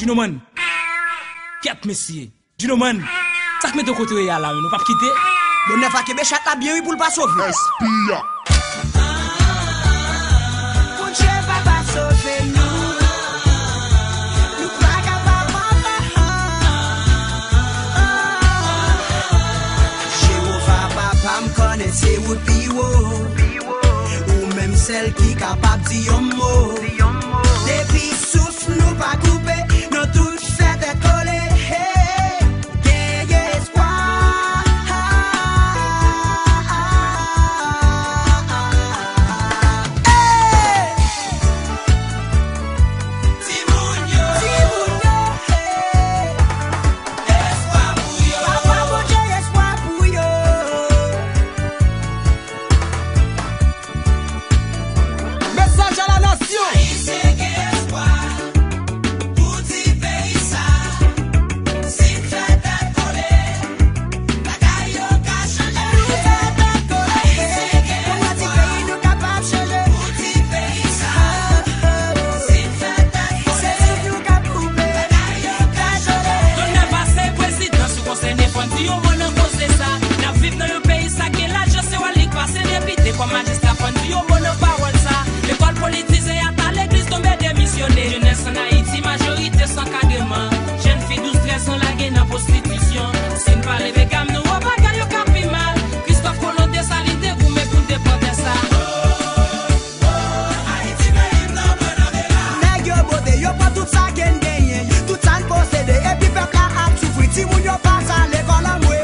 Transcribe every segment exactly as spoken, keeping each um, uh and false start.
Djinoman. Kyèt, mesye. Djinoman. Sa k mete w kote w ye a la menm, nou p ap kite? Bon, nèf la kenbe chat la byen wi pou l pa sove. Espia. Bondye papa sove nou. Nou pa kapab ankò. Jewova papa m konnen se ou pi wo. Ou menm sèl ki kapab di yon mo. Depi souf nou pa koupe, nou tout fè tèt kole. Hey, genyen espwa. Hey! Timoun yo, timoun yo, hey. Espwa pou yo. Papa Bondye, espwa pou yo. Mesaj a la nasyon. Ayisyen gen espwa pou ti peyi sa. Si n fè tèt kole, bagay yo ka chanje. Nou fè tèt kole, pou ti peyi nou kapab chanje. Pou ti peyi sa. Si n fè tèt kole, se souf nou ka koupe. Bagay yo ka chanje. Donn nèf a se prezidan sou konsène fò n di yon mo nan koze sa. N ap viv nan yon peyi sa gen lajan se wè li k pase depite kòm majistra fò n di yon mo nan pawòl sa. Lekòl politize ata legliz tonbe demisyone. Jenès ann Ayiti majorite san kadreman. Jèn fi douz trèz an lage nan pwostitisyon. Si n pa leve gam nou, o bagay yo ka pi mal. Kristòf Kolon Desalin te goumen pou n te pran tè sa. Nèg yo bote, yo pran tout sa ke n genyen, tout sa n posede, epi pèp la ap soufri, timoun yo pa sa lekòl anmwe.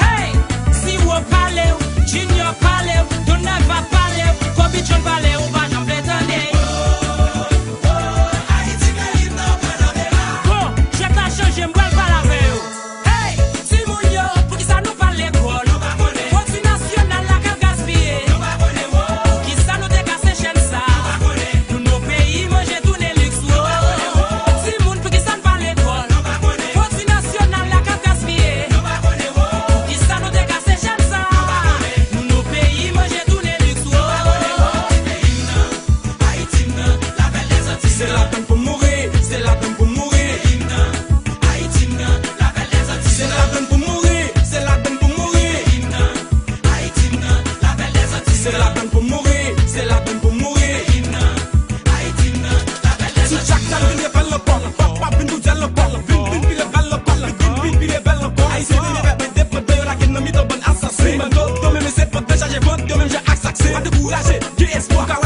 Hey! Siwo pale w, Junior pale w, Donald va pale w, Kobe John pale w, ou pa janm vle tande. Bon, jwèt la chanje, m pral pale avè yo. Hey! Timoun yo, poukisa nou pa al lekòl? Pwodui nasyonal la k ap gaspiye. Poukisa nou te kase chèn sa? Nou nan peyi manje tounen liks, wo. Timoun, poukisa n pa al lekòl? Pwodui nasyonal la k ap gaspiye. Poukisa nou te kase chèn sa? Nou nan peyi manje tounen liks, wo. Ayiti m nan, lapèl dèzanti. Se ladann pou m mouri, se ladann pou m mouri. Ayiti m nan, lapèl dèzanti. Se ladann pou m mouri, se ladann pou m mouri. Ayiti m nan, lapèl dèzanti. Se ladann pou m mouri, se ladann pou m mouri. Ayiti m nan, lapèl dèzanti. Si Jack Dal vin repèl nan pòl, pap pap vin pou dyèl nan pòl, vin, vin pile bal nan pòl, vin, vin pile bal nan pòl. Ayisyen vin repèl, men defann yo lage nan mitan bann asasen. Bann do, do men mesye pandan chaje vant, yo menm jan ak sakse. Pa dekouraje, gen espwa.